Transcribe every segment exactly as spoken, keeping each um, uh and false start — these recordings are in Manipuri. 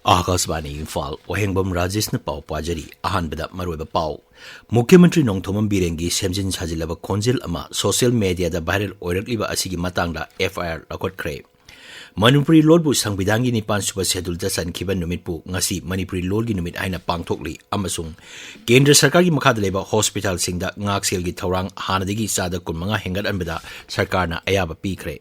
ꯑꯥꯀꯥꯁꯕꯥꯅꯤ ꯏꯝꯐꯥꯜ, ꯋꯥꯍꯦꯡꯕꯝ ꯔꯥꯖꯦꯁꯅ ꯄꯥꯎ ꯄꯥꯖꯔꯤ꯫ ꯑꯍꯥꯟꯕꯗ ꯃꯔꯨꯑꯣꯏꯕ ꯄꯥꯎ꯫ ꯃꯨꯈ꯭ꯌ ꯃꯟꯇ꯭ꯔꯤ ꯅꯣꯡꯊꯣꯝꯕꯝ ꯕꯤꯔꯦꯟꯒꯤ ꯁꯦꯝꯖꯤꯟ ꯁꯥꯖꯤꯜꯂꯕ ꯈꯣꯟꯖꯦꯜ ꯑꯃ ꯁꯣꯁꯤꯌꯦꯜ ꯃꯦꯗꯤꯌꯥꯗ ꯚꯥꯏꯔꯦꯜ ꯑꯣꯏꯔꯛꯂꯤꯕ ꯑꯁꯤꯒꯤ ꯃꯇꯥꯡꯗ ꯑꯦꯐ ꯑꯥꯏ ꯑꯥꯔ ꯂꯧꯈꯠꯈ꯭ꯔꯦ꯫ ꯃꯅꯤꯄꯨꯔꯤ ꯂꯣꯜꯕꯨ ꯁꯪꯕꯤꯙꯥꯟꯒꯤ ꯅꯤꯄꯥꯟ ꯁꯨꯕ ꯁꯦꯗꯨꯜꯗ ꯆꯟꯈꯤꯕ ꯅꯨꯃꯤꯠꯄꯨ ꯉꯁꯤ ꯃꯅꯤꯄꯨꯔꯤ ꯂꯣꯜꯒꯤ ꯅꯨꯃꯤꯠ ꯍꯥꯏꯅ ꯄꯥꯡꯊꯣꯛꯂꯤ ꯑꯃꯁꯨꯡ ꯀꯦꯟꯗ꯭ꯔ ꯁꯔꯀꯥꯔꯒꯤ ꯃꯈꯥꯗ ꯂꯩꯕ ꯍꯣꯁꯄꯤꯇꯥꯜꯁꯤꯡꯗ ꯉꯥꯛꯁꯦꯜꯒꯤ ꯊꯧꯔꯥꯡ ꯍꯥꯟꯅꯗꯒꯤ ꯆꯥꯗ ꯀꯨꯟꯃꯉꯥ ꯍꯦꯟꯒꯠꯍꯟꯕꯗ ꯁꯔꯀꯥꯔꯅ ꯑꯌꯥꯕ ꯄꯤꯈ꯭ꯔꯦ꯫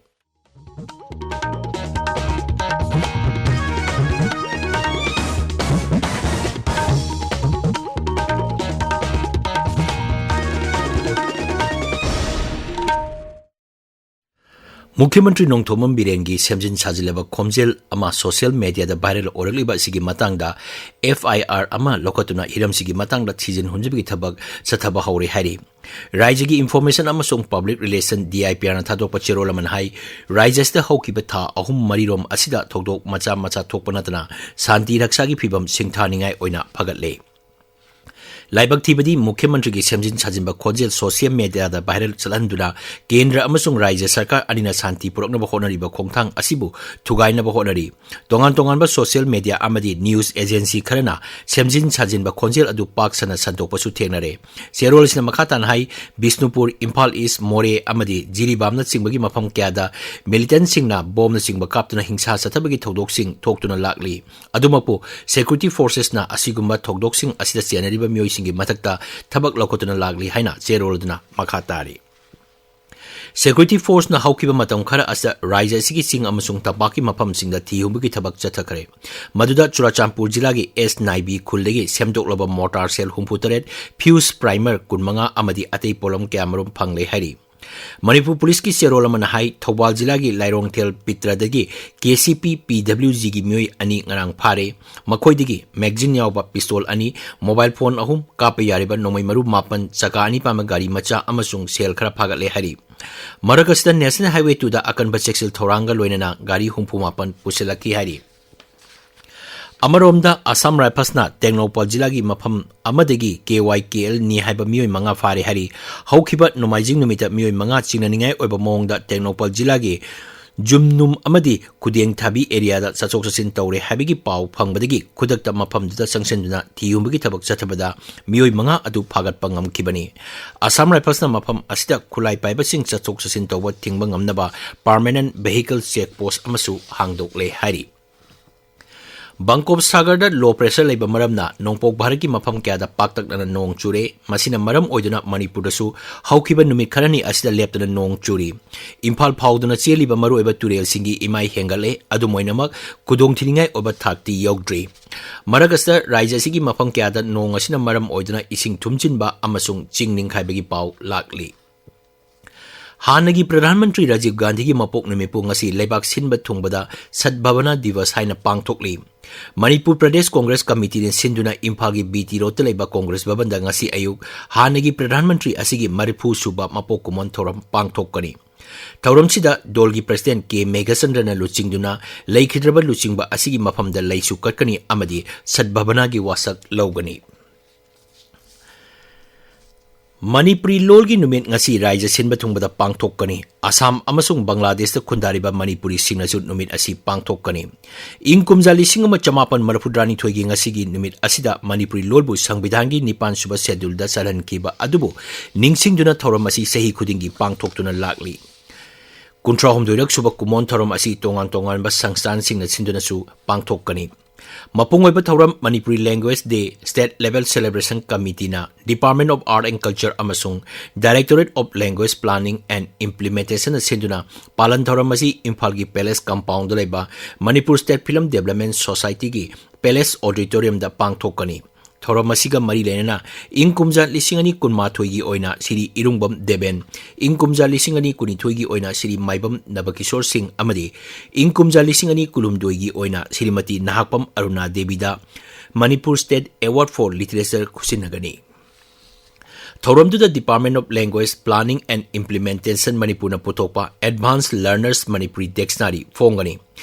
ꯃꯨꯈ꯭ꯌ ꯃꯟꯇ꯭ꯔꯤ ꯅꯣꯡꯊꯣꯝꯕꯝ ꯕꯤꯔꯦꯟꯒꯤ ꯁꯦꯝꯖꯤꯟ ꯁꯥꯖꯤꯜꯂꯕ ꯈꯣꯟꯖꯦꯜ ꯑꯃ ꯁꯣꯁꯤꯌꯦꯜ ꯃꯦꯗꯤꯌꯥꯗ ꯚꯥꯏꯔꯦꯜ ꯑꯣꯏꯔꯛꯂꯤꯕ ꯑꯁꯤꯒꯤ ꯃꯇꯥꯡꯗ ꯑꯦꯐ ꯑꯥꯏ ꯑꯥꯔ ꯑꯃ ꯂꯧꯈꯠꯇꯨꯅ ꯍꯤꯔꯝꯁꯤꯒꯤ ꯃꯇꯥꯡꯗ ꯊꯤꯖꯤꯟ ꯍꯨꯝꯖꯤꯟꯕꯒꯤ ꯊꯕꯛ ꯆꯠꯊꯕ ꯍꯧꯔꯦ ꯍꯥꯏꯔꯤ꯫ ꯔꯥꯏꯖ꯭ꯌꯒꯤ ꯏꯟꯐꯣꯔꯃꯦꯁꯟ ꯑꯃꯁꯨꯡ public relation, D I P ꯑꯥꯔꯅ ꯊꯥꯗꯣꯛꯄ ꯆꯦꯔꯣꯜ ꯑꯃꯅ ꯍꯥꯏ, ꯔꯥꯏꯖ꯭ꯌ ꯑꯁꯤꯗ ꯍꯧꯈꯤꯕ ꯊꯥ ꯑꯍꯨꯝ ꯃꯔꯤꯔꯣꯝ ꯑꯁꯤꯗ ꯊꯧꯗꯣꯛ ꯃꯆꯥ ꯃꯆꯥ ꯊꯣꯛꯄ ꯅꯠꯇꯅ ꯁꯥꯟꯇꯤ ꯔꯛꯁꯥꯒꯤ ꯐꯤꯚꯝ ꯁꯤꯡꯊꯥꯅꯤꯡꯉꯥꯏ ꯑꯣꯏꯅ ꯐꯒꯠꯂꯦ꯫ ꯂꯥꯏꯕꯛ ꯊꯤꯕꯗꯤ ꯃꯨꯈ꯭ꯌ ꯃꯟꯇ꯭ꯔꯤꯒꯤ ꯁꯦꯝꯖꯤꯟ ꯁꯥꯖꯤꯟꯕ ꯈꯣꯟꯖꯦꯜ ꯁꯣꯁꯤꯌꯦꯜ ꯃꯦꯗꯤꯌꯥꯗ ꯚꯥꯏꯔꯦꯜ ꯆꯠꯍꯟꯗꯨꯅ ꯀꯦꯟꯗ꯭ꯔ ꯑꯃꯁꯨꯡ ꯔꯥꯏꯖ꯭ꯌ ꯁꯔꯀꯥꯔ ꯑꯅꯤꯅ ꯁꯥꯟꯇꯤ ꯄꯨꯔꯛꯅꯕ ꯍꯣꯠꯅꯔꯤꯕ ꯈꯣꯡꯊꯥꯡ ꯑꯁꯤꯕꯨ ꯊꯨꯒꯥꯏꯅꯕ ꯍꯣꯠꯅꯔꯤ꯫ ꯇꯣꯉꯥꯟ ꯇꯣꯉꯥꯟꯕ ꯁꯣꯁꯤꯌꯦꯜ ꯃꯦꯗꯤꯌꯥ ꯑꯃꯗꯤ ꯅ꯭ꯌꯨꯁ ꯑꯦꯖꯦꯟꯁꯤ ꯈꯔꯅ ꯁꯦꯝꯖꯤꯟ ꯁꯥꯖꯤꯟꯕ ꯈꯣꯟꯖꯦꯜ ꯑꯗꯨ ꯄꯥꯛ ꯁꯟꯅ ꯁꯟꯗꯣꯛꯄꯁꯨ ꯊꯦꯡꯅꯔꯦ꯫ ꯆꯦꯔꯣꯜ ꯑꯁꯤꯅ ꯃꯈꯥ ꯇꯥꯅ ꯍꯥꯏ, ꯕꯤꯁꯅꯨꯄꯨꯔ, ꯏꯝꯐꯥꯜ ꯏꯁ, ꯃꯣꯔꯦ ꯑꯃꯗꯤ ꯖꯤꯔꯤꯕꯥꯝꯅꯆꯤꯡꯕꯒꯤ ꯃꯐꯝ ꯀꯌꯥꯗ ꯃꯤꯂꯤꯇꯦꯟꯠꯁꯤꯡꯅ ꯕꯣꯝꯅꯆꯤꯡꯕ ꯀꯥꯞꯇꯨꯅ ꯍꯤꯡꯁꯥ ꯆꯠꯊꯕꯒꯤ ꯊꯧꯗꯣꯛꯁꯤꯡ ꯊꯣꯛꯇꯨꯅ ꯂꯥꯛꯂꯤ꯫ ꯑꯗꯨꯃꯛꯄꯨ, ꯁꯦꯀ꯭ꯌꯨꯔꯤꯇꯤ ꯐꯣꯔꯁꯦꯁꯅ ꯑꯁꯤꯒꯨꯝꯕ ꯊꯧꯗꯣꯛꯁꯤꯡ ꯑꯁꯤꯗ ꯆꯦꯟꯅꯔꯤꯕ ꯃꯤꯑꯣꯏꯁꯤꯡꯒꯤ ꯃꯊꯛꯇ ꯊꯕꯛ ꯂꯧꯈꯠꯇꯨꯅ ꯂꯥꯛꯂꯤ ꯍꯥꯏꯅ ꯆꯦꯔꯣꯜ ꯑꯗꯨꯅ ꯃꯈꯥ ꯇꯥꯔꯤ꯫ ꯁꯦꯀ꯭ꯌꯨꯔꯤꯇꯤ ꯐꯣꯔꯁꯅ ꯍꯧꯈꯤꯕ ꯃꯇꯝ ꯈꯔ ꯑꯁꯤꯗ ꯔꯥꯏꯖ꯭ꯌ ꯑꯁꯤꯒꯤ ꯆꯤꯡ ꯑꯃꯁꯨꯡ ꯇꯝꯄꯥꯛꯀꯤ ꯃꯐꯝꯁꯤꯡꯗ ꯊꯤ ꯍꯨꯝꯕꯒꯤ ꯊꯕꯛ ꯆꯠꯊꯈ꯭ꯔꯦ꯫ ꯃꯗꯨꯗ ꯆꯨꯔꯥꯆꯥꯟꯄꯨꯔ ꯖꯤꯂꯥꯒꯤ ꯑꯦꯁ ꯅꯥꯏꯕꯤ ꯈꯨꯜꯗꯒꯤ ꯁꯦꯝꯗꯣꯛꯂꯕ ꯃꯣꯔꯇꯥꯔ ꯁꯦꯜ ꯍꯨꯝꯐꯨ ꯇꯔꯦꯠ, ꯐ꯭ꯌꯨꯁ ꯄ꯭ꯔꯥꯏꯃꯔ ꯀꯨꯟꯃꯉꯥ ꯑꯃꯗꯤ ꯑꯇꯩ ꯄꯣꯠꯂꯝ ꯀꯌꯥꯃꯔꯨꯝ ꯐꯪꯂꯦ ꯍꯥꯏꯔꯤ꯫ ꯃꯅꯤꯄꯨꯔ ꯄꯨꯂꯤꯁꯀꯤ ꯆꯦꯔꯣꯜ ꯑꯃꯅ ꯍꯥꯏ, ꯊꯧꯕꯥꯜ ꯖꯤꯂꯥꯒꯤ ꯂꯥꯏꯔꯣꯡꯊꯦꯜ ꯄꯤꯇ꯭ꯔꯗꯒꯤ ꯀꯦ ꯁꯤ ꯄꯤ ꯄꯤ ꯗꯕ꯭ꯂꯤꯎ ꯖꯤꯒꯤ ꯃꯤꯑꯣꯏ ꯑꯅꯤ ꯉꯔꯥꯡ ꯐꯥꯔꯦ꯫ ꯃꯈꯣꯏꯗꯒꯤ ꯃꯦꯒꯖꯤꯟ ꯌꯥꯎꯕ ꯄꯤꯁꯇꯣꯜ ꯑꯅꯤ, ꯃꯣꯕꯥꯏꯜ ꯐꯣꯟ ꯑꯍꯨꯝ, ꯀꯥꯞꯄ ꯌꯥꯔꯤꯕ ꯅꯣꯡꯃꯩ ꯃꯔꯨ ꯃꯥꯄꯟ, ꯆꯀꯥ ꯑꯅꯤ ꯄꯥꯟꯕ ꯒꯥꯔꯤ ꯃꯆꯥ ꯑꯃꯁꯨꯡ ꯁꯦꯜ ꯈꯔ ꯐꯥꯒꯠꯂꯦ ꯍꯥꯏꯔꯤ꯫ ꯃꯔꯛ ꯑꯁꯤꯗ, ꯅꯦꯁꯅꯦꯜ ꯍꯥꯏꯋꯦ ꯇꯨꯗ ꯑꯀꯟꯕ ꯆꯦꯛꯁꯤꯜ ꯊꯧꯔꯥꯡꯒ ꯂꯣꯏꯅꯅ ꯒꯥꯔꯤ ꯍꯨꯝꯐꯨ ꯃꯥꯄꯟ ꯄꯨꯁꯤꯜꯂꯛꯈꯤ ꯍꯥꯏꯔꯤ꯫ ꯑꯃꯔꯣꯝꯗ, ꯑꯁꯥꯝ ꯔꯥꯏꯐꯜꯁꯅ ꯇꯦꯡꯅꯧꯄꯜ ꯖꯤꯂꯥꯒꯤ ꯃꯐꯝ ꯑꯃꯗꯒꯤ ꯀꯦ ꯋꯥꯏ ꯀꯦ ꯑꯦꯜ ꯅꯤ ꯍꯥꯏꯕ ꯃꯤꯑꯣꯏ ꯃꯉꯥ ꯐꯥꯔꯦ ꯍꯥꯏꯔꯤ꯫ ꯍꯧꯈꯤꯕ ꯅꯣꯡꯃꯥꯏꯖꯤꯡ ꯅꯨꯃꯤꯠꯇ ꯃꯤꯑꯣꯏ ꯃꯉꯥ ꯆꯤꯡꯅꯅꯤꯡꯉꯥꯏ ꯑꯣꯏꯕ ꯃꯑꯣꯡꯗ ꯇꯦꯡꯅꯧꯄꯜ ꯖꯤꯂꯥꯒꯤ ꯖꯨꯝꯅꯨꯝ ꯑꯃꯗꯤ ꯈꯨꯗꯦꯡ ꯊꯥꯕꯤ ꯑꯦꯔꯤꯌꯥꯗ ꯆꯠꯊꯣꯛ ꯆꯠꯁꯤꯟ ꯇꯧꯔꯦ ꯍꯥꯏꯕꯒꯤ ꯄꯥꯎ ꯐꯪꯕꯗꯒꯤ ꯈꯨꯗꯛꯇ ꯃꯐꯝꯗꯨꯗ ꯆꯪꯁꯤꯟꯗꯨꯅ ꯊꯤꯍꯨꯝꯕꯒꯤ ꯊꯕꯛ ꯆꯠꯊꯕꯗ ꯃꯤꯑꯣꯏ ꯃꯉꯥ ꯑꯗꯨ ꯐꯥꯒꯠꯄ ꯉꯝꯈꯤꯕꯅꯤ꯫ ꯑꯁꯥꯝ ꯔꯥꯏꯐꯜꯁꯅ ꯃꯐꯝ ꯑꯁꯤꯗ ꯈꯨꯠꯂꯥꯏ ꯄꯥꯏꯕꯁꯤꯡ ꯆꯠꯊꯣꯛ ꯆꯠꯁꯤꯟ ꯇꯧꯕ ꯊꯤꯡꯕ ꯉꯝꯅꯕ permanent vehicle check post ꯑꯃꯁꯨ ꯍꯥꯡꯗꯣꯛꯂꯦ ꯍꯥꯏꯔꯤ꯫ ꯕꯪꯀꯣꯞ ꯁꯥꯒꯔꯗ low pressure ꯂꯩꯕ ꯃꯔꯝꯅ ꯅꯣꯡꯄꯣꯛ ꯚꯥꯔꯠꯀꯤ ꯃꯐꯝ ꯀꯌꯥꯗ ꯄꯥꯛꯇꯛꯅꯅ ꯅꯣꯡ ꯆꯨꯔꯦ꯫ ꯃꯁꯤꯅ ꯃꯔꯝ ꯑꯣꯏꯗꯨꯅ ꯃꯅꯤꯄꯨꯔꯗꯁꯨ ꯍꯧꯈꯤꯕ ꯅꯨꯃꯤꯠ ꯈꯔꯅꯤ ꯑꯁꯤꯗ ꯂꯦꯞꯇꯅ ꯅꯣꯡ ꯆꯨꯔꯤ꯫ ꯏꯝꯐꯥꯜ ꯐꯥꯎꯗꯨꯅ ꯆꯦꯜꯂꯤꯕ ꯃꯔꯨꯑꯣꯏꯕ ꯇꯨꯔꯦꯜꯁꯤꯡꯒꯤ ꯏꯃꯥꯏ ꯍꯦꯟꯒꯠꯂꯦ꯫ ꯑꯗꯨꯝ ꯑꯣꯏꯅꯃꯛ, ꯈꯨꯗꯣꯡꯊꯤꯅꯤꯡꯉꯥꯏ ꯑꯣꯏꯕ ꯊꯥꯛꯇꯤ ꯌꯧꯗ꯭ꯔꯤ꯫ ꯃꯔꯛ ꯑꯁꯤꯗ ꯔꯥꯖ꯭ꯌ ꯑꯁꯤꯒꯤ ꯃꯐꯝ ꯀꯌꯥꯗ ꯅꯣꯡ ꯑꯁꯤꯅ ꯃꯔꯝ ꯑꯣꯏꯗꯨꯅ ꯏꯁꯤꯡ ꯊꯨꯝꯖꯤꯟꯕ ꯑꯃꯁꯨꯡ ꯆꯤꯡ ꯅꯤꯡꯈꯥꯏꯕꯒꯤ ꯄꯥꯎ ꯂꯥꯛꯂꯤ꯫ ꯍꯥꯟꯅꯒꯤ ꯄ꯭ꯔꯙꯥꯟ ꯃꯟꯇ꯭ꯔꯤ ꯔꯥꯖꯤꯕ ꯒꯥꯟꯙꯤꯒꯤ ꯃꯄꯣꯛ ꯅꯨꯃꯤꯠꯄꯨ ꯉꯁꯤ ꯂꯩꯕꯥꯛ ꯁꯤꯟꯕ ꯊꯨꯡꯕꯗ ꯁꯗꯚꯥꯕꯅꯥ ꯗꯤꯕꯁ ꯍꯥꯏꯅ ꯄꯥꯡꯊꯣꯛꯂꯤ꯫ ꯃꯅꯤꯄꯨꯔ ꯄ꯭ꯔꯗꯦꯁ ꯀꯣꯡꯒ꯭ꯔꯦꯁ ꯀꯃꯤꯇꯤꯅ ꯁꯤꯟꯗꯨꯅ ꯏꯝꯐꯥꯜꯒꯤ ꯕꯤ ꯇꯤ ꯔꯣꯗꯇ ꯂꯩꯕ ꯀꯣꯡꯒ꯭ꯔꯦꯁ ꯚꯕꯟꯗ ꯉꯁꯤ ꯑꯌꯨꯛ ꯍꯥꯟꯅꯒꯤ ꯄ꯭ꯔꯙꯥꯟ ꯃꯟꯇ꯭ꯔꯤ ꯑꯁꯤꯒꯤ ꯃꯔꯤꯐꯨ ꯁꯨꯕ ꯃꯄꯣꯛ ꯀꯨꯝꯑꯣꯟ ꯊꯧꯔꯝ ꯄꯥꯡꯊꯣꯛꯀꯅꯤ꯫ ꯊꯧꯔꯝꯁꯤꯗ ꯗꯣꯜꯒꯤ ꯄ꯭ꯔꯁꯤꯗꯦꯟꯠ ꯀꯦ ꯃꯦꯘꯆꯟꯗ꯭ꯔꯅ ꯂꯨꯆꯤꯡꯗꯨꯅ ꯂꯩꯈꯤꯗ꯭ꯔꯕ ꯂꯨꯆꯤꯡꯕ ꯑꯁꯤꯒꯤ ꯃꯐꯝꯗ ꯂꯩꯁꯨ ꯀꯠꯀꯅꯤ ꯑꯃꯗꯤ ꯁꯗꯚꯥꯕꯅꯥꯒꯤ ꯋꯥꯁꯛ ꯂꯧꯒꯅꯤ꯫ ꯃꯅꯤꯄꯨꯔꯤ ꯂꯣꯜꯒꯤ ꯅꯨꯃꯤꯠ ꯉꯁꯤ ꯔꯥꯖ꯭ꯌ ꯁꯤꯟꯕ ꯊꯨꯡꯕꯗ ꯄꯥꯡꯊꯣꯛꯀꯅꯤ꯫ ꯑꯁꯥꯝ ꯑꯃꯁꯨꯡ ꯕꯪꯒ꯭ꯂꯥꯗꯦꯁꯇ ꯈꯨꯟꯗꯥꯔꯤꯕ ꯃꯅꯤꯄꯨꯔꯤꯁꯤꯡꯅꯁꯨ ꯅꯨꯃꯤꯠ ꯑꯁꯤ ꯄꯥꯡꯊꯣꯛꯀꯅꯤ꯫ ꯏꯪ ꯀꯨꯝꯖꯥ ꯂꯤꯁꯤꯡ ꯑꯃ ꯆꯃꯥꯄꯟ ꯃꯔꯤꯐꯨꯇꯔꯥꯅꯤꯊꯣꯏꯒꯤ ꯉꯁꯤꯒꯤ ꯅꯨꯃꯤꯠ ꯑꯁꯤꯗ ꯃꯅꯤꯄꯨꯔꯤ ꯂꯣꯜꯕꯨ ꯁꯪꯕꯤꯙꯥꯟꯒꯤ ꯅꯤꯄꯥꯟ ꯁꯨꯕ ꯁꯦꯗꯨꯜꯗ ꯆꯜꯍꯟꯈꯤꯕ ꯑꯗꯨꯕꯨ ꯅꯤꯡꯁꯤꯡꯗꯨꯅ ꯊꯧꯔꯝ ꯑꯁꯤ ꯆꯍꯤ ꯈꯨꯗꯤꯡꯒꯤ ꯄꯥꯡꯊꯣꯛꯇꯨꯅ ꯂꯥꯛꯂꯤ꯫ ꯀꯨꯟꯊ꯭ꯔꯥ ꯍꯨꯝꯗꯣꯏꯔꯛ ꯁꯨꯕ ꯀꯨꯝꯑꯣꯟ ꯊꯧꯔꯝ ꯑꯁꯤ ꯇꯣꯉꯥꯟ ꯇꯣꯉꯥꯟꯕ ꯁꯪꯁꯊꯥꯟꯁꯤꯡꯅ ꯁꯤꯟꯗꯨꯅꯁꯨ ꯄꯥꯡꯊꯣꯛꯀꯅꯤ꯫ ꯃꯄꯨꯡ ꯑꯣꯏꯕ ꯊꯧꯔꯝ Manipuri Language Day State Level Celebration Committeeꯅ Department of Art and Culture ꯑꯃꯁꯨꯡ Directorate of Language Planning and Implementationꯅ ꯁꯤꯟꯗꯨꯅ ꯄꯥꯂꯟ ꯊꯧꯔꯝ ꯑꯁꯤ ꯏꯝꯐꯥꯜꯒꯤ Palace Compoundꯗ ꯂꯩꯕ Manipur State Film Development Societyꯒꯤ Palace Auditoriumꯗ ꯄꯥꯡꯊꯣꯛꯀꯅꯤ꯫ ꯊꯧꯔꯝ ꯑꯁꯤꯒ ꯃꯔꯤ ꯂꯩꯅꯅ ꯏꯪ ꯀꯨꯝꯖꯥ ꯂꯤꯁꯤꯡ ꯑꯅꯤ ꯀꯨꯟꯃꯥꯊꯣꯏꯒꯤ ꯑꯣꯏꯅ ꯁ꯭ꯔꯤ ꯏꯔꯨꯡꯕꯝ ꯗꯦꯕꯦꯟ, ꯏꯪ ꯀꯨꯝꯖꯥ ꯂꯤꯁꯤꯡ ꯑꯅꯤ ꯀꯨꯟꯅꯤꯊꯣꯏꯒꯤ ꯑꯣꯏꯅ ꯁ꯭ꯔꯤ ꯃꯥꯏꯕꯝ ꯅꯕꯀꯤꯁꯣꯔ ꯁꯤꯡ ꯑꯃꯗꯤ ꯏꯪ ꯀꯨꯝꯖꯥ ꯂꯤꯁꯤꯡ ꯑꯅꯤ ꯀꯨꯟꯍꯨꯝꯗꯣꯏꯒꯤ ꯑꯣꯏꯅ ꯁ꯭ꯔꯤꯃꯇꯤ ꯅꯍꯥꯛꯄꯝ ꯑꯔꯨꯅꯥ ꯗꯦꯕꯤꯗ Manipur State Award for Literature ꯈꯨꯠꯁꯤꯟꯅꯒꯅꯤ꯫ ꯊꯧꯔꯝꯗꯨꯗ Department of Language Planning and Implementation ꯃꯅꯤꯄꯨꯔꯅ ꯄꯨꯊꯣꯛꯄ Advanced Learners Manipuri Dictionary ꯐꯣꯡꯒꯅꯤ꯫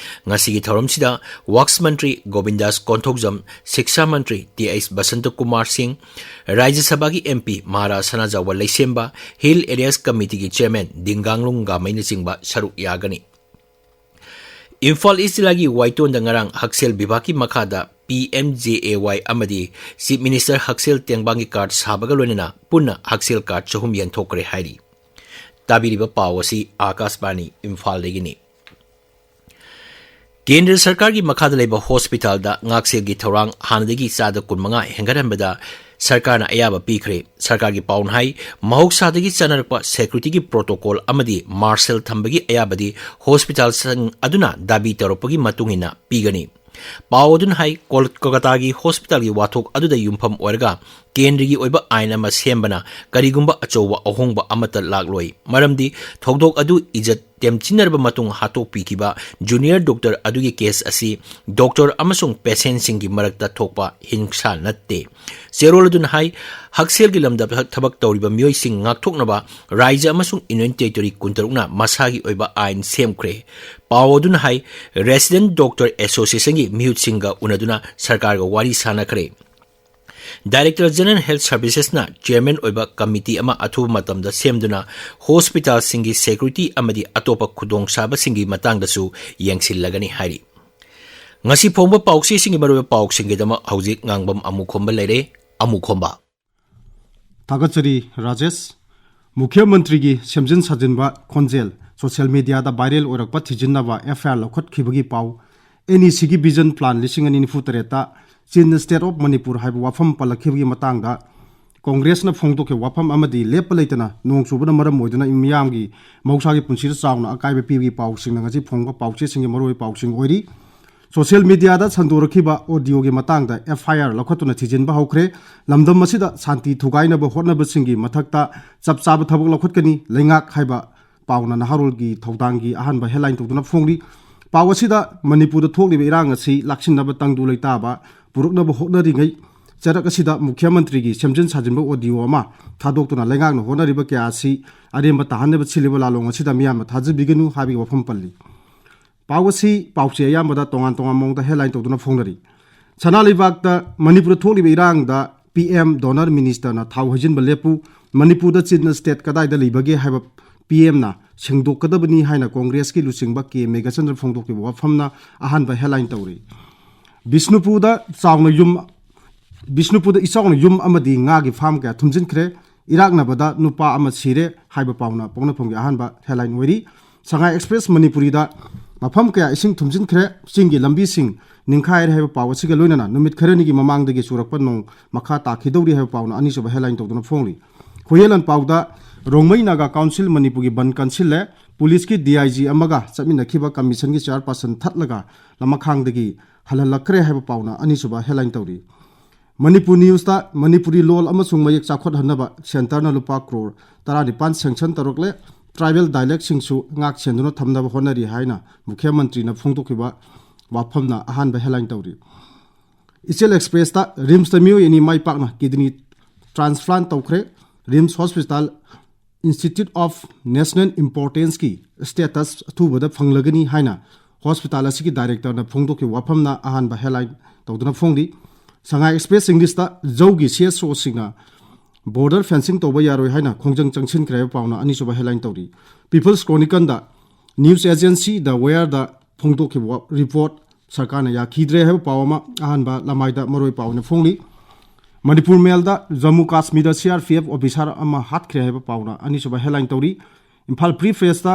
ꯉꯁꯤꯒꯤ ꯊꯧꯔꯝꯁꯤꯗ ꯋꯛꯐ ꯃꯟꯇ꯭ꯔꯤ ꯒꯣꯕꯤꯟꯗꯥꯁ ꯀꯣꯟꯊꯧꯖꯝ, ꯁꯤꯛꯁꯥ ꯃꯟꯇ꯭ꯔꯤ ꯇꯤ ꯑꯩꯆ ꯕꯁꯟꯇ ꯀꯨꯃꯥꯔ ꯁꯤꯡ, ꯔꯥꯖ꯭ꯌ ꯁꯚꯥꯒꯤ ꯑꯦꯝ ꯄꯤ ꯃꯥꯔꯥ ꯁꯅꯥꯖꯥꯎꯕ ꯂꯩꯁꯦꯝꯕ, Hill Areas Committeeꯒꯤ Chairman ꯗꯤꯡꯒꯥꯡꯂꯨꯡ ꯒꯥꯃꯩꯅꯆꯤꯡꯕ ꯁꯔꯨꯛ ꯌꯥꯒꯅꯤ꯫ ꯏꯝꯐꯥꯜ ꯏꯁ ꯖꯤꯂꯥꯒꯤ ꯋꯥꯏꯇꯣꯟꯗ ꯉꯔꯥꯡ ꯍꯛꯁꯦꯜ ꯕꯤꯚꯥꯒꯀꯤ ꯃꯈꯥꯗ ꯄꯤ ꯑꯦꯝ ꯖꯦ ꯑꯦ ꯋꯥꯏ ꯑꯃꯗꯤ ꯆꯤꯐ ꯃꯤꯅꯤꯁꯇꯔ ꯍꯛꯁꯦꯜ ꯇꯦꯡꯕꯥꯡꯒꯤ ꯀꯥꯔꯗ ꯁꯥꯕꯒ ꯂꯣꯏꯅꯅ ꯄꯨꯟꯅ ꯍꯛꯁꯦꯜ ꯀꯥꯔꯗ ꯆꯍꯨꯝ ꯌꯦꯟꯊꯣꯛꯈ꯭ꯔꯦ ꯍꯥꯏꯔꯤ꯫ ꯇꯥꯕꯤꯔꯤꯕ ꯄꯥꯎ ꯑꯁꯤ ꯑꯥꯀꯥꯁꯕꯥꯅꯤ ꯏꯝꯐꯥꯜꯗꯒꯤꯅꯤ꯫ ꯀꯦꯟꯗ꯭ꯔ ꯁꯔꯀꯥꯔꯒꯤ ꯃꯈꯥꯗ ꯂꯩꯕ ꯍꯣꯁꯄꯤꯇꯥꯜꯗ ꯉꯥꯛꯁꯦꯜꯒꯤ ꯊꯧꯔꯥꯡ ꯍꯥꯟꯅꯗꯒꯤ ꯆꯥꯗ ꯀꯨꯟꯃꯉꯥ ꯍꯦꯟꯒꯠꯍꯟꯕꯗ ꯁꯔꯀꯥꯔꯅ ꯑꯌꯥꯕ ꯄꯤꯈ꯭ꯔꯦ꯫ ꯁꯔꯀꯥꯔꯒꯤ ꯄꯥꯎꯅ ꯍꯥꯏ, ꯃꯍꯧꯁꯥꯗꯒꯤ ꯆꯠꯅꯔꯛꯄ ꯁꯦꯀ꯭ꯌꯨꯔꯤꯇꯤꯒꯤ ꯄ꯭ꯔꯣꯇꯣꯀꯣꯜ ꯑꯃꯗꯤ ꯃꯥꯔꯁꯦꯜ ꯊꯝꯕꯒꯤ ꯑꯌꯥꯕꯗꯤ ꯍꯣꯁꯄꯤꯇꯥꯜꯁꯤꯡ ꯑꯗꯨꯅ ꯗꯥꯕꯤ ꯇꯧꯔꯛꯄꯒꯤ ꯃꯇꯨꯡ ꯏꯟꯅ ꯄꯤꯒꯅꯤ꯫ ꯄꯥꯎ ꯑꯗꯨꯅ ꯍꯥꯏ, ꯀꯣꯜ-, ꯀꯣꯜꯀꯇꯥꯒꯤ ꯍꯣꯁꯄꯤꯇꯥꯜꯒꯤ ꯋꯥꯊꯣꯛ ꯑꯗꯨꯗ ꯌꯨꯝꯐꯝ ꯑꯣꯏꯔꯒ ꯀꯦꯟꯗ꯭ꯔꯒꯤ ꯑꯣꯏꯕ ꯑꯥꯏꯟ ꯑꯃ ꯁꯦꯝꯕꯅ ꯀꯔꯤꯒꯨꯝꯕ ꯑꯆꯧꯕ ꯑꯍꯣꯡꯕ ꯑꯃꯠꯇ ꯂꯥꯛꯂꯣꯏ, ꯃꯔꯝꯗꯤ ꯊꯧꯗꯣꯛ ꯑꯗꯨ ꯏꯖꯠ ꯇꯦꯝꯆꯤꯟꯅꯔꯕ ꯃꯇꯨꯡ ꯍꯥꯠꯇꯣꯛꯄꯤꯈꯤꯕ ꯖꯨꯅꯤꯌꯔ ꯗꯣꯛꯇꯔ ꯑꯗꯨꯒꯤ ꯀꯦꯁ ꯑꯁꯤ ꯗꯣꯛꯇꯔ ꯑꯃꯁꯨꯡ ꯄꯦꯁꯦꯟꯁꯤꯡꯒꯤ ꯃꯔꯛꯇ ꯊꯣꯛꯄ ꯍꯤꯡꯁꯥ ꯅꯠꯇꯦ꯫ ꯆꯦꯔꯣꯜ ꯑꯗꯨꯅ ꯍꯥꯏ, ꯍꯛꯁꯦꯜꯒꯤ ꯂꯝꯗ ꯊꯕꯛ ꯇꯧꯔꯤꯕ ꯃꯤꯑꯣꯏꯁꯤꯡ ꯉꯥꯛꯊꯣꯛꯅꯕ ꯔꯥꯏꯖ꯭ꯌ ꯑꯃꯁꯨꯡ ꯌꯨꯅꯤꯌꯟ ꯇꯦꯔꯤꯇꯣꯔꯤ ꯀꯨꯟꯇꯔꯨꯛꯅ ꯃꯁꯥꯒꯤ ꯑꯣꯏꯕ ꯑꯥꯏꯟ ꯁꯦꯝꯈ꯭ꯔꯦ꯫ ꯄꯥꯎ ꯑꯗꯨꯅ ꯍꯥꯏ, ꯔꯦꯁꯤꯗꯦꯟꯠ ꯗꯣꯛꯇꯔ ꯑꯦꯁꯣꯁꯤꯌꯦꯁꯟꯒꯤ ꯃꯤꯍꯨꯠꯁꯤꯡꯒ ꯎꯅꯗꯨꯅ ꯁꯔꯀꯥꯔꯒ ꯋꯥꯔꯤ ꯁꯥꯅꯈ꯭ꯔꯦ꯫ ꯗꯥꯏꯔꯦꯛꯇꯔ ꯖꯦꯅꯔꯦꯜ ꯍꯦꯜꯊ ꯁꯔꯚꯤꯁꯦꯁꯅ ꯆꯦꯌꯔꯃꯦꯟ ꯑꯣꯏꯕ ꯀꯃꯤꯇꯤ ꯑꯃ ꯑꯊꯨꯕ ꯃꯇꯝꯗ ꯁꯦꯝꯗꯨꯅ ꯍꯣꯁꯄꯤꯇꯥꯜꯁꯤꯡꯒꯤ ꯁꯦꯀ꯭ꯌꯨꯔꯤꯇꯤ ꯑꯃꯗꯤ ꯑꯇꯣꯞꯄ ꯈꯨꯗꯣꯡꯆꯥꯕꯁꯤꯡꯒꯤ ꯃꯇꯥꯡꯗꯁꯨ ꯌꯦꯡꯁꯤꯜꯂꯒꯅꯤ ꯍꯥꯏꯔꯤ꯫ ꯉꯁꯤ ꯐꯣꯡꯕ ꯄꯥꯎꯆꯦꯁꯤꯡꯒꯤ ꯃꯔꯨꯑꯣꯏꯕ ꯄꯥꯎꯁꯤꯡꯒꯤꯗꯃꯛ ꯍꯧꯖꯤꯛ ꯉꯥꯡꯕꯝ ꯑꯃꯨꯈꯣꯝꯕ ꯂꯩꯔꯦ꯫ ꯑꯃꯨꯈꯣꯝꯕ꯫ ꯊꯥꯒꯠꯆꯔꯤ ꯔꯥꯖꯦꯁ꯫ ꯃꯨꯈ꯭ꯌ ꯃꯟꯇ꯭ꯔꯤꯒꯤ ꯁꯦꯝꯖꯤꯟ ꯁꯥꯖꯤꯟꯕ ꯈꯣꯟꯖꯦꯜ ꯁꯣꯁꯤꯌꯦꯜ ꯃꯤꯗꯤꯌꯥꯗ ꯚꯥꯏꯔꯦꯜ ꯑꯣꯏꯔꯛꯄ ꯊꯤꯖꯤꯟꯅꯕ ꯑꯦꯐ ꯑꯥꯏ ꯑꯥꯔ ꯂꯧꯈꯠꯈꯤꯕꯒꯤ ꯄꯥꯎ, ꯑꯦꯟ ꯏ ꯁꯤꯒꯤ ꯚꯤꯖꯟ ꯄ꯭ꯂꯥꯟ ꯂꯤꯁꯤꯡ ꯑꯅꯤ ꯅꯤꯐꯨ ꯇꯔꯦꯠꯇ ꯆꯤꯟ ꯁ꯭ꯇꯦꯠ ꯑꯣꯐ ꯃꯅꯤꯄꯨꯔ ꯍꯥꯏꯕ ꯋꯥꯐꯝ ꯄꯜꯂꯛꯈꯤꯕꯒꯤ ꯃꯇꯥꯡꯗ ꯀꯣꯡꯒ꯭ꯔꯦꯁꯅ ꯐꯣꯡꯗꯣꯛꯈꯤꯕ ꯋꯥꯐꯝ ꯑꯃꯗꯤ ꯂꯦꯞꯄ ꯂꯩꯇꯅ ꯅꯣꯡ ꯆꯨꯕꯅ ꯃꯔꯝ ꯑꯣꯏꯗꯨꯅ ꯃꯤꯌꯥꯝꯒꯤ ꯃꯍꯧꯁꯥꯒꯤ ꯄꯨꯟꯁꯤꯗ ꯆꯥꯎꯅ ꯑꯀꯥꯏꯕ ꯄꯤꯕꯒꯤ ꯄꯥꯎꯁꯤꯡꯅ ꯉꯁꯤ ꯐꯣꯡꯕ ꯄꯥꯎꯆꯦꯁꯤꯡꯒꯤ ꯃꯔꯨꯑꯣꯏꯕ ꯄꯥꯎꯁꯤꯡ ꯑꯣꯏꯔꯤ꯫ ꯁꯣꯁꯤꯌꯦꯜ ꯃꯤꯗꯤꯌꯥꯗ ꯁꯟꯗꯣꯔꯛꯈꯤꯕ ꯑꯣꯗꯤꯑꯣꯒꯤ ꯃꯇꯥꯡꯗ ꯑꯦꯐ ꯑꯥꯏ ꯑꯥꯔ ꯂꯧꯈꯠꯇꯨꯅ ꯊꯤꯖꯤꯟꯕ ꯍꯧꯈ꯭ꯔꯦ꯫ ꯂꯝꯗꯝ ꯑꯁꯤꯗ ꯁꯥꯟꯇꯤ ꯊꯨꯒꯥꯏꯅꯕ ꯍꯣꯠꯅꯕꯁꯤꯡꯒꯤ ꯃꯊꯛꯇ ꯆꯞ ꯆꯥꯕ ꯊꯕꯛ ꯂꯧꯈꯠꯀꯅꯤ꯫ ꯂꯩꯉꯥꯛ ꯍꯥꯏꯕ ꯄꯥꯎꯅ ꯅꯍꯥꯔꯣꯜꯒꯤ ꯊꯧꯗꯥꯡꯒꯤ ꯑꯍꯥꯟꯕ ꯍꯦꯗꯂꯥꯏꯟ ꯇꯧꯗꯨꯅ ꯐꯣꯡꯂꯤ꯫ ꯄꯥꯎ ꯑꯁꯤꯗ ꯃꯅꯤꯄꯨꯔꯗ ꯊꯣꯛꯂꯤꯕ ꯏꯔꯥꯡ ꯑꯁꯤ ꯂꯥꯛꯁꯤꯟꯅꯕ ꯇꯪꯗꯨ ꯂꯩꯇꯥꯕ ꯄꯨꯔꯛꯅꯕ ꯍꯣꯠꯅꯔꯤꯉꯩ ꯆꯔꯛ ꯑꯁꯤꯗ ꯃꯨꯈ꯭ꯌ ꯃꯟꯇ꯭ꯔꯤꯒꯤ ꯁꯦꯝꯖꯤꯟ ꯁꯥꯖꯤꯟꯕ ꯑꯣꯗꯤꯑꯣ ꯑꯃ ꯊꯥꯗꯣꯛꯇꯨꯅ ꯂꯩꯉꯥꯛꯅ ꯍꯣꯠꯅꯔꯤꯕ ꯀꯌꯥ ꯑꯁꯤ ꯑꯔꯦꯝꯕ ꯇꯥꯍꯟꯅꯕ ꯁꯤꯜꯂꯤꯕ ꯂꯥꯂꯣꯡ ꯑꯁꯤꯗ ꯃꯤꯌꯥꯝꯅ ꯊꯥꯖꯕꯤꯒꯅꯨ ꯍꯥꯏꯕꯒꯤ ꯋꯥꯐꯝ ꯄꯜꯂꯤ꯫ ꯄꯥꯎ ꯑꯁꯤ ꯄꯥꯎꯆꯦ ꯑꯌꯥꯝꯕꯗ ꯇꯣꯉꯥꯟ ꯇꯣꯉꯥꯟꯕ ꯃꯑꯣꯡꯗ ꯍꯦꯗꯂꯥꯏꯟ ꯇꯧꯗꯨꯅ ꯐꯣꯡꯅꯔꯤ꯫ ꯁꯅꯥ ꯂꯩꯕꯥꯛꯇ ꯃꯅꯤꯄꯨꯔꯗ ꯊꯣꯛꯂꯤꯕ ꯏꯔꯥꯡꯗ ꯄꯤ ꯑꯦꯝ ꯗꯣꯅꯔ ꯃꯤꯅꯤꯁꯇꯔꯅ ꯊꯥꯎ ꯍꯩꯖꯤꯟꯕ ꯂꯦꯞꯄꯨ, ꯃꯅꯤꯄꯨꯔꯗ ꯆꯤꯟ ꯁ꯭ꯇꯦꯠ ꯀꯗꯥꯏꯗ ꯂꯩꯕꯒꯦ ꯍꯥꯏꯕ ꯄꯤ ꯑꯦꯝꯅ ꯁꯦꯡꯗꯣꯛꯀꯗꯕꯅꯤ ꯍꯥꯏꯅ ꯀꯣꯡꯒ꯭ꯔꯦꯁꯀꯤ ꯂꯨꯆꯤꯡꯕ ꯀꯦ ꯃꯦꯘꯆꯟꯗ꯭ꯔ ꯐꯣꯡꯗꯣꯛꯈꯤꯕ ꯋꯥꯐꯝꯅ ꯑꯍꯥꯟꯕ headline ꯇꯧꯔꯤ꯫ ꯕꯤꯁꯅꯨꯄꯨꯔꯗ ꯆꯥꯎꯅ ꯌꯨꯝ, ꯕꯤꯁꯅꯨꯄꯨꯔꯗ ꯏꯆꯥꯎꯅ ꯌꯨꯝ ꯑꯃꯗꯤ ꯉꯥꯒꯤ farm ꯀꯌꯥ ꯊꯨꯝꯖꯤꯟꯈ꯭ꯔꯦ, ꯏꯔꯥꯛꯅꯕꯗ ꯅꯨꯄꯥ ꯑꯃ ꯁꯤꯔꯦ ꯍꯥꯏꯕ ꯄꯥꯎꯅ ꯄꯣꯛꯅꯐꯝꯒꯤ ꯑꯍꯥꯟꯕ headline ꯑꯣꯏꯔꯤ꯫ ꯁꯉꯥꯏ ꯑꯦꯛꯁꯄ꯭ꯔꯦꯁ ꯃꯅꯤꯄꯨꯔꯤꯗ ꯃꯐꯝ ꯀꯌꯥ ꯏꯁꯤꯡ ꯊꯨꯝꯖꯤꯟꯈ꯭ꯔꯦ, ꯆꯤꯡꯒꯤ ꯂꯝꯕꯤꯁꯤꯡ ꯅꯤꯡꯈꯥꯏꯔꯦ ꯍꯥꯏꯕ ꯄꯥꯎ ꯑꯁꯤꯒ ꯂꯣꯏꯅꯅ ꯅꯨꯃꯤꯠ ꯈꯔꯅꯤꯒꯤ ꯃꯃꯥꯡꯗꯒꯤ ꯆꯨꯔꯛꯄ ꯅꯣꯡ ꯃꯈꯥ ꯇꯥꯈꯤꯗꯧꯔꯤ ꯍꯥꯏꯕ ꯄꯥꯎꯅ ꯑꯅꯤꯁꯨꯕ headline ꯇꯧꯗꯨꯅ ꯐꯣꯡꯂꯤ꯫ ꯈꯣꯌꯦꯜ ꯂꯥꯟꯄꯥꯎꯗ ꯔꯣꯡꯃꯩ ꯅꯥꯒꯥ ꯀꯥꯎꯟꯁꯤꯜ ꯃꯅꯤꯄꯨꯔꯒꯤ ꯕꯟ ꯀꯟꯁꯤꯜꯂꯦ, ꯄꯨꯂꯤꯁꯀꯤ ꯗꯤ ꯑꯥꯏ ꯖꯤ ꯑꯃꯒ ꯆꯠꯃꯤꯟꯅꯈꯤꯕ ꯀꯃꯤꯁꯟꯒꯤ ꯆꯤꯌꯥꯔꯄꯥꯔꯁꯟ ꯊꯠꯂꯒ ꯂꯃꯈꯥꯡꯗꯒꯤ ꯍꯜꯍꯜꯂꯛꯈ꯭ꯔꯦ ꯍꯥꯏꯕ ꯄꯥꯎꯅ ꯑꯅꯤꯁꯨꯕ headline ꯇꯧꯔꯤ꯫ ꯃꯅꯤꯄꯨꯔ ꯅ꯭ꯌꯨꯁꯇ ꯃꯅꯤꯄꯨꯔꯤ ꯂꯣꯜ ꯑꯃꯁꯨꯡ ꯃꯌꯦꯛ ꯆꯥꯎꯈꯠꯍꯟꯅꯕ ꯁꯦꯟꯇꯔꯅ ꯂꯨꯄꯥ ꯀ꯭ꯔꯣꯔ ꯇꯔꯥꯅꯤꯄꯥꯟ ꯁꯦꯡꯁꯟ ꯇꯧꯔꯛꯂꯦ, ꯇ꯭ꯔꯥꯏꯕꯦꯜ ꯗꯥꯏꯂꯦꯛꯁꯤꯡꯁꯨ ꯉꯥꯛ ꯁꯦꯟꯗꯨꯅ ꯊꯝꯅꯕ ꯍꯣꯠꯅꯔꯤ ꯍꯥꯏꯅ ꯃꯨꯈ꯭ꯌ ꯃꯟꯇ꯭ꯔꯤꯅ ꯐꯣꯡꯗꯣꯛꯈꯤꯕ ꯋꯥꯐꯝꯅ ꯑꯍꯥꯟꯕ headline ꯇꯧꯔꯤ꯫ ꯏꯆꯦꯜ ꯑꯦꯛꯁꯄ꯭ꯔꯦꯁꯇ ꯔꯤꯝꯁꯇ ꯃꯤꯑꯣꯏ ꯑꯅꯤ ꯃꯥꯏ ꯄꯥꯛꯅ ꯀꯤꯗꯅꯤ ꯇ꯭ꯔꯥꯟꯁꯄ꯭ꯂꯥꯟ ꯇꯧꯈ꯭ꯔꯦ꯫ RIMS hospital Institute of National Importanceꯀꯤ status ꯑꯊꯨꯕꯗ ꯐꯪꯂꯒꯅꯤ ꯍꯥꯏꯅ ꯍꯣꯁꯄꯤꯇꯥꯜ ꯑꯁꯤꯒꯤ ꯗꯥꯏꯔꯦꯛꯇꯔꯅ ꯐꯣꯡꯗꯣꯛꯈꯤꯕ ꯋꯥꯐꯝꯅ ꯑꯍꯥꯟꯕ headline ꯇꯧꯗꯨꯅ ꯐꯣꯡꯂꯤ꯫ ꯁꯉꯥꯏ ꯑꯦꯛꯁꯄ꯭ꯔꯦꯁ ꯏꯪꯂꯤꯁꯇ ꯖꯧꯒꯤ ꯁꯤ ꯑꯦꯁ ꯑꯣꯁꯤꯡꯅ ꯕꯣꯔꯗꯔ ꯐꯦꯟꯁꯤꯡ ꯇꯧꯕ ꯌꯥꯔꯣꯏ ꯍꯥꯏꯅ ꯈꯣꯡꯖꯪ ꯆꯪꯁꯤꯟꯈ꯭ꯔꯦ ꯍꯥꯏꯕ ꯄꯥꯎꯅ ꯑꯅꯤꯁꯨꯕ headline ꯇꯧꯔꯤ꯫ ꯄꯤꯄꯜꯁ ꯀ꯭ꯔꯣꯅꯤꯀꯜꯗ ꯅ꯭ꯌꯨꯁ ꯑꯦꯖꯦꯟꯁꯤ ꯗ ꯋꯦꯌꯔꯗ ꯐꯣꯡꯗꯣꯛꯈꯤꯕ ꯔꯤꯄꯣꯔꯠ ꯁꯔꯀꯥꯔꯅ ꯌꯥꯈꯤꯗ꯭ꯔꯦ ꯍꯥꯏꯕ ꯄꯥꯎ ꯑꯃ ꯑꯍꯥꯟꯕ ꯂꯃꯥꯏꯗ ꯃꯔꯨꯑꯣꯏ ꯄꯥꯎ ꯑꯣꯏꯅ ꯐꯣꯡꯂꯤ꯫ Manipur ꯃꯦꯜꯗ Jammu ꯀꯥꯁꯃꯤꯔꯗ C R P F officer ꯑꯃ ꯍꯥꯠꯈ꯭ꯔꯦ ꯍꯥꯏꯕ ꯄꯥꯎꯅ ꯑꯅꯤꯁꯨꯕ headline ꯇꯧꯔꯤ꯫ ꯏꯝꯐꯥꯜ ꯐ꯭ꯔꯤ ꯄ꯭ꯔꯦꯁꯇ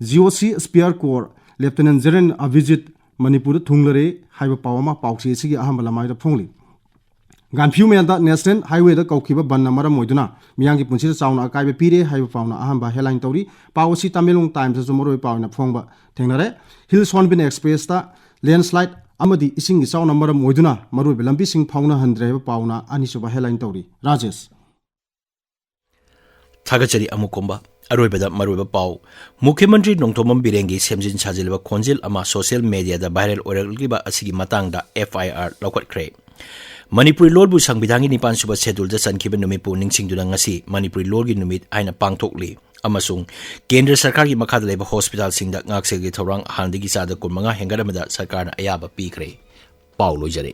ꯖꯤ ꯑꯣ ꯁꯤ ꯁ꯭ꯄꯤꯌꯔ ꯀꯣꯔ ꯂꯦꯐꯇꯤꯅꯦꯟ ꯖꯦꯅꯔꯦꯜ ꯑꯕꯤꯖꯤꯠ ꯃꯅꯤꯄꯨꯔꯗ ꯊꯨꯡꯂꯔꯦ ꯍꯥꯏꯕ ꯄꯥꯎ ꯑꯃ ꯄꯥꯎꯆꯦ ꯑꯁꯤꯒꯤ ꯑꯍꯥꯟꯕ ꯂꯃꯥꯏꯗ ꯐꯣꯡꯂꯤ꯫ ꯒꯥꯟꯐꯤꯌꯨ ꯃꯦꯜꯗ ꯅꯦꯁꯅꯦꯜ ꯍꯥꯏꯋꯦꯗ ꯀꯧꯈꯤꯕ ꯕꯟꯅ ꯃꯔꯝ ꯑꯣꯏꯗꯨꯅ ꯃꯤꯌꯥꯝꯒꯤ ꯄꯨꯟꯁꯤꯗ ꯆꯥꯎꯅ ꯑꯀꯥꯏꯕ ꯄꯤꯔꯦ ꯍꯥꯏꯕ ꯄꯥꯎꯅ ꯑꯍꯥꯟꯕ headline ꯇꯧꯔꯤ꯫ ꯄꯥꯎ ꯑꯁꯤ ꯇꯃꯦꯡꯂꯣꯡ ꯇꯥꯏꯝꯁꯇꯁꯨ ꯃꯔꯨꯑꯣꯏ ꯄꯥꯎ ꯑꯣꯏꯅ ꯐꯣꯡꯕ ꯊꯦꯡꯅꯔꯦ꯫ ꯍꯤꯜꯁ ꯍꯣꯔꯟꯕꯤꯜ ꯑꯦꯛꯁꯄ꯭ꯔꯦꯁꯇ ꯂꯦꯟꯁꯂꯥꯏꯠ ꯑꯃꯗꯤ ꯏꯁꯤꯡ ꯏꯆꯥꯎꯅ ꯃꯔꯝ ꯑꯣꯏꯗꯨꯅ ꯃꯔꯨꯑꯣꯏꯕ ꯂꯝꯕꯤꯁꯤꯡ ꯐꯥꯎꯅꯍꯟꯗ꯭ꯔꯦ ꯍꯥꯏꯕ ꯄꯥꯎꯅ ꯑꯅꯤꯁꯨꯕ headline ꯇꯧꯔꯤ꯫ ꯔꯥꯖꯦꯁ꯫ ꯊꯥꯒꯠꯆꯔꯤ ꯑꯃꯨꯛ ꯀꯨꯝꯕ꯫ ꯑꯔꯣꯏꯕꯗ ꯃꯔꯨꯑꯣꯏꯕ ꯄꯥꯎ꯫ ꯃꯨꯈ꯭ꯌ ꯃꯟꯇ꯭ꯔꯤ ꯅꯣꯡꯊꯣꯝꯕꯝ ꯕꯤꯔꯦꯟꯒꯤ ꯁꯦꯝꯖꯤꯟ ꯁꯥꯖꯤꯜꯂꯕ ꯈꯣꯟꯖꯦꯜ ꯑꯃ ꯁꯣꯁꯤꯌꯦꯜ ꯃꯦꯗꯤꯌꯥꯗ ꯚꯥꯏꯔꯦꯜ ꯑꯣꯏꯔꯛꯂꯤꯕ ꯑꯁꯤꯒꯤ ꯃꯇꯥꯡꯗ ꯑꯦꯐ ꯑꯥꯏ ꯑꯥꯔ ꯂꯧꯈꯠꯈ꯭ꯔꯦ꯫ ꯃꯅꯤꯄꯨꯔꯤ ꯂꯣꯜꯕꯨ ꯁꯪꯕꯤꯙꯥꯟꯒꯤ ꯅꯤꯄꯥꯟ ꯁꯨꯕ ꯁꯦꯗꯨꯜꯗ ꯆꯟꯈꯤꯕ ꯅꯨꯃꯤꯠꯄꯨ ꯅꯤꯡꯁꯤꯡꯗꯨꯅ ꯉꯁꯤ ꯃꯅꯤꯄꯨꯔꯤ ꯂꯣꯜꯒꯤ ꯅꯨꯃꯤꯠ ꯍꯥꯏꯅ ꯄꯥꯡꯊꯣꯛꯂꯤ ꯑꯃꯁꯨꯡ ꯀꯦꯟꯗ꯭ꯔ ꯁꯔꯀꯥꯔꯒꯤ ꯃꯈꯥꯗ ꯂꯩꯕ ꯍꯣꯁꯄꯤꯇꯥꯜꯁꯤꯡꯗ ꯉꯥꯛꯁꯦꯜꯒꯤ ꯊꯧꯔꯥꯡ ꯍꯥꯟꯅꯗꯒꯤ ꯆꯥꯗ ꯀꯨꯟꯃꯉꯥ ꯍꯦꯟꯒꯠꯍꯟꯕꯗ ꯁꯔꯀꯥꯔꯅ ꯑꯌꯥꯕ ꯄꯤꯈ꯭ꯔꯦ꯫ ꯄꯥꯎ ꯂꯣꯏꯖꯔꯦ꯫